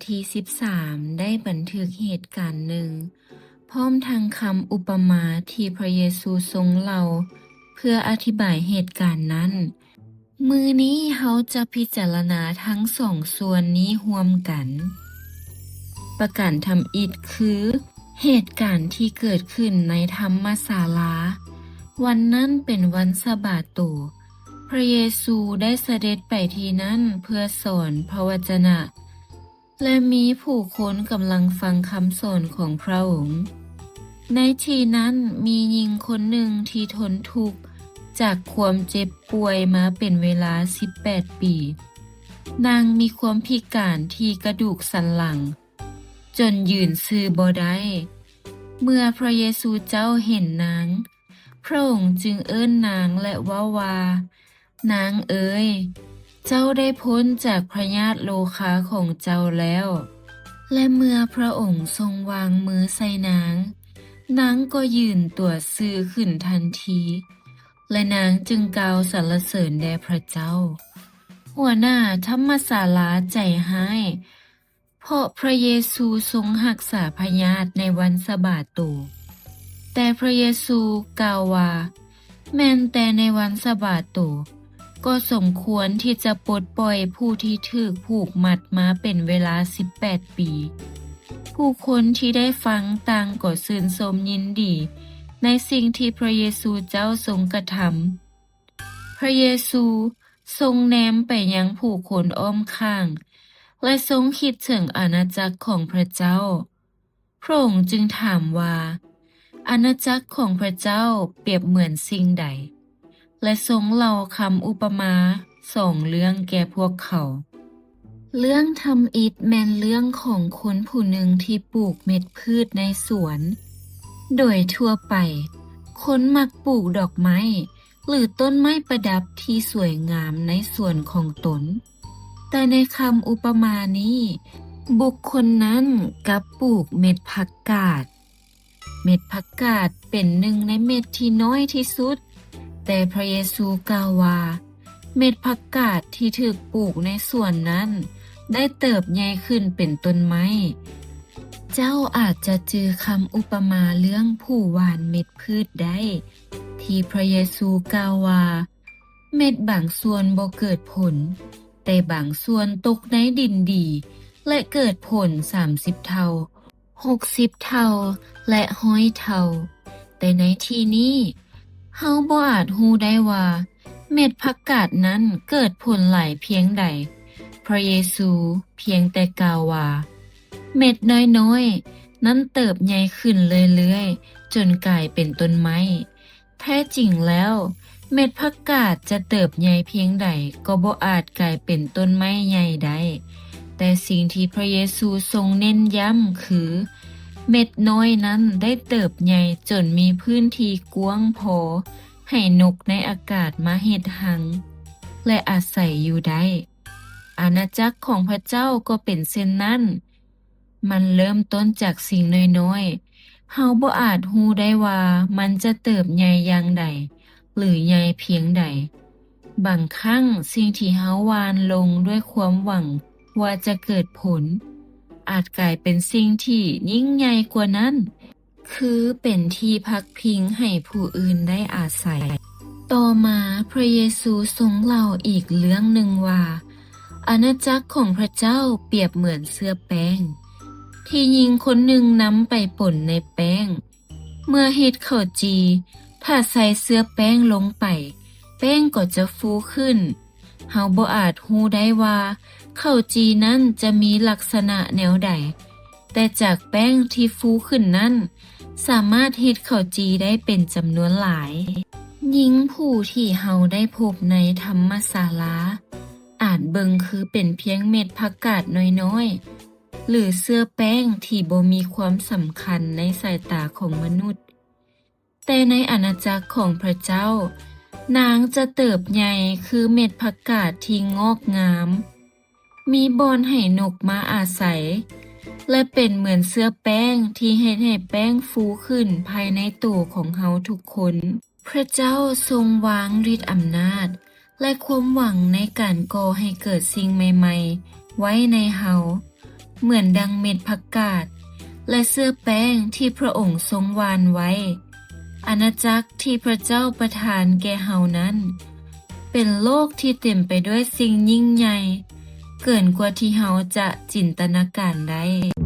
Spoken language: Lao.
ທີສິບສາມ ໄດ້ບັນທຶກເຫດການໜຶ່ງ ພ້ອມທັງຄຳອຸປະມາທີ່ພະເຢຊູຊົງເລົ່າເພື່ອອະທິບາຍເຫດການນັ້ນ. ມື້ນີ້ເຮົາຈະພິຈາລະນາທັງສອງສ່ວນນີ້ຮ່ວມກັນ. ປະການທຳອິດຄື ເຫດການທີ່ເກີດຂຶ້ນໃນທຳມະສາລາ. ວັນນັ້ນເປັນວັນສະບາໂຕ. ພະເຢຊູໄດ້ສະເດັດໄປທີ່ນັ້ນເພື່ອສອນພະວະຈະນະ ແລະ ມີຜູ້ຄົນກຳລັງຟັງຄຳສອນຂອງພະອົງ. ໃນທີ່ນັ້ນມີຍິງຄົນໜຶ່ງທີ່ທົນທຸກຈາກຄວາມເຈັບປ່ວຍມາເປັນເວລາສິບແປດປີ. ນາງມີຄວາມພິການທີ່ກະດູກສັນຫຼັງ ຈົນຢືນຊື່ບໍ່ໄດ້. ເມື່ອພະເຢຊູເຈົ້າເຫັນນາງ, ພະອົງຈຶ່ງເອີ້ນນາງ ແລະ ເວົ້າວ່າ, ນາງເອີຍ, ເຈົ້າໄດ້ພົ້ນຈາກພະຍາດໂລຄາຂອງເຈົ້າແລ້ວ. ແລະ ເມື່ອພະອົງຊົງວາງມືໃສ່ນາງ, ນາງກໍຢືນຕົວະຊື່ຂຶ້ນທັນທີ, ແລະ ນາງຈຶ່ງກ່າວສັນລະເສີນແດ່ພະເຈົ້າ. ຫົວໜ້າທຳມະສາລາໃຈຮ້າຍ ເພາະພະເຢຊູຊົງຮັກສາພະຍາດໃນວັນສະບາໂຕ. ແຕ່ພະເຢຊູກ່າວວ່າ, ແມ່ນແຕ່ໃນວັນສະບາໂຕກໍສົມຄວນທີ່ຈະປົດປ່ອຍຜູ້ທີ່ຖືກຜູກມັດມາເປັນເວລາສິບແປດປີ. ຜູ້ຄົນທີ່ໄດ້ຟັງຕ່າງກໍຊື່ນຊົມຍິນດີໃນສິ່ງທີ່ພະເຢຊູເຈົ້າຊົງກະທຳ. ພະເຢຊູຊົງແນມໄປຍັງຜູ້ຄົນອ້ອມຂ້າງ ແລະ ຊົງຄິດເຖິງອານາຈັກຂອງພະເຈົ້າ. ພະອົງຈຶ່ງຖາມວ່າ, ອານາຈັກຂອງພະເຈົ້າປຽບເໝືອນສິ່ງໃດ? ແລະ ຊົງເລົ່າຄຳອຸປະມາສອງເລື່ອງແກ່ພວກເຂົາ. ເລື່ອງທຳອິດແມ່ນເລື່ອງຂອງຄົນຜູ້ໜຶ່ງທີ່ປູກເມັດພືດໃນສວນ. ໂດຍທົ່ວໄປ, ຄົນມັກປູກດອກໄມ້ ຫຼື ຕົ້ນໄມ້ປະດັບທີ່ສວຍງາມໃນສວນຂອງຕົນ. ແຕ່ໃນຄຳອຸປະມານີ້, ບຸກຄົນນັ້ນກັບປູກເມັດຜັກກາດ. ເມັດຜັກກາດເປັນໜຶ່ງໃນເມັດທີ່ນ້ອຍທີ່ສຸດ, ແຕ່ພະເຢຊູກ່າວວ່າ, ເມັດຜັກກາດທີ່ຖືກປູກໃນສວນນັ້ນໄດ້ເຕີບໃຫຍ່ຂຶ້ນເປັນຕົ້ນໄມ້. ເຈົ້າອາດຈະຈື່ຄຳອຸປະມາເລື່ອງຜູ້ຫວ່ານເມັດພືດໄດ້ ທີ່ພະເຢຊູກ່າວວ່າ, ເມັດບາງສ່ວນບໍ່ເກີດຜົນ, ແຕ່ບາງສ່ວນຕົກໃນດິນດີ ແລະ ເກີດຜົນສາມສິບເທົ່າ, ຫົກສິບເທົ່າ ແລະ ຮ້ອຍເທົ່າ. ແຕ່ໃນທີ່ນີ້, ເຮົາບໍ່ອາດຮູ້ໄດ້ວ່າເມັດຜັກກາດນັ້ນເກີດຜົນຫຼາຍພຽງໃດ. ພະເຢຊູພຽງແຕ່ກ່າວວ່າ, ເມັດນ້ອຍໆນັ້ນເຕີບໃຫຍ່ຂຶ້ນເລື້ອຍໆ ຈົນກາຍເປັນຕົ້ນໄມ້. ແທ້ຈິງແລ້ວ, ເມັດຜັກກາດຈະເຕີບໃຫຍ່ພຽງໃດກໍບໍ່ອາດກາຍເປັນຕົ້ນໄມ້ໃຫຍ່ໄດ້, ແຕ່ສິ່ງທີ່ພະເຢຊູຊົງເນັ້ນຢ້ຳຄື ເມັດນ້ອຍນັ້ນໄດ້ເຕີບໃຫຍ່ຈົນມີພື້ນທີ່ກວ້າງພໍໃຫ້ນົກໃນອາກາດມາເຮັດຮັງ ແລະ ອາໄສຢູ່ໄດ້. ອານາຈັກຂອງພະເຈົ້າກໍເປັນເຊັ່ນນັ້ນ. ມັນເລີ່ມຕົ້ນຈາກສິ່ງນ້ອຍໆ. ເຮົາບໍ່ອາດຮູ້ໄດ້ວ່າມັນຈະເຕີບໃຫຍ່ຢ່າງໃດ ຫຼື ໃຫຍ່ພຽງໃດ. ບາງຄັ້ງ, ສິ່ງທີ່ເຮົາຫວ່ານລົງດ້ວຍຄວາມຫວັງວ່າຈະເກີດຜົນ, ອາດກາຍເປັນສິ່ງທີ່ຍິ່ງໃຫຍ່ກວ່ານັ້ນ, ຄືເປັນທີ່ພັກພິງໃຫ້ຜູ້ອື່ນໄດ້ອາໄສ. ຕໍ່ມາ, ພະເຢຊູຊົງເລົ່າອີກເລື່ອງໜຶ່ງວ່າ, ອານາຈັກຂອງພະເຈົ້າປຽບເໝືອນເຊື້ອແປ້ງ ທີ່ຍິງຄົນໜຶ່ງນຳໄປປົນໃນແປ້ງ. ເມື່ອເຮັດເຂົ້າຈີ່, ຖ້າໃສ່ເຊື້ອແປ້ງລົງໄປ, ແປ້ງກໍຈະຟູຂຶ້ນ. ເຮົາບໍ່ອາດຮູ້ໄດ້ວ່າເຂົ້າຈີ່ນັ້ນຈະມີລັກສະນະແນວໃດ, ແຕ່ຈາກແປ້ງທີ່ຟູຂຶ້ນນັ້ນ, ສາມາດເຮັດເຂົ້າຈີ່ໄດ້ເປັນຈຳນວນຫຼາຍ. ຍິງຜູ້ທີ່ເຮົາໄດ້ພົບໃນທຳມະສາລາ ອາດເບິ່ງຄືເປັນພຽງເມັດຜັກກາດນ້ອຍໆ ຫຼື ເຊື້ອແປ້ງທີ່ບໍ່ມີຄວາມສຳຄັນໃນສາຍຕາຂອງມະນຸດ. ແຕ່ໃນອານາຈັກຂອງພະເຈົ້າ, ນາງຈະເຕີບໃຫຍ່ຄືເມັດຜັກກາດທີ່ງອກງາມ, ມີບ່ອນໃຫ້ນົກມາອາໄສ, ແລະ ເປັນເໝືອນເຊື້ອແປ້ງທີ່ເຮັດໃຫ້ແປ້ງຟູຂຶ້ນພາຍໃນໂຕຂອງເຮົາທຸກຄົນ. ພະເຈົ້າຊົງວາງລິດອຳນາດ ແລະ ຄວາມຫວັງໃນການກໍ່ໃຫ້ເກີດສິ່ງໃໝ່ໆໄວ້ໃນເຮົາ. ເໝືອນດັ່ງເມັດຜັກກາດ ແລະເຊື້ອແປ້ງທີ່ພຣະອົງຊົງຫວ່ານໄວ້. ອານາຈັກທີ່ພຣະເຈົ້າປະທານແກ່ເຮົານັ້ນ ເປັນໂລກທີ່ເຕັມໄປດ້ວຍສິ່ງຍິ່ງໃຫຍ່ ເກີນກວ່າທີ່ເຮົາຈະຈິນຕະນາການໄດ້.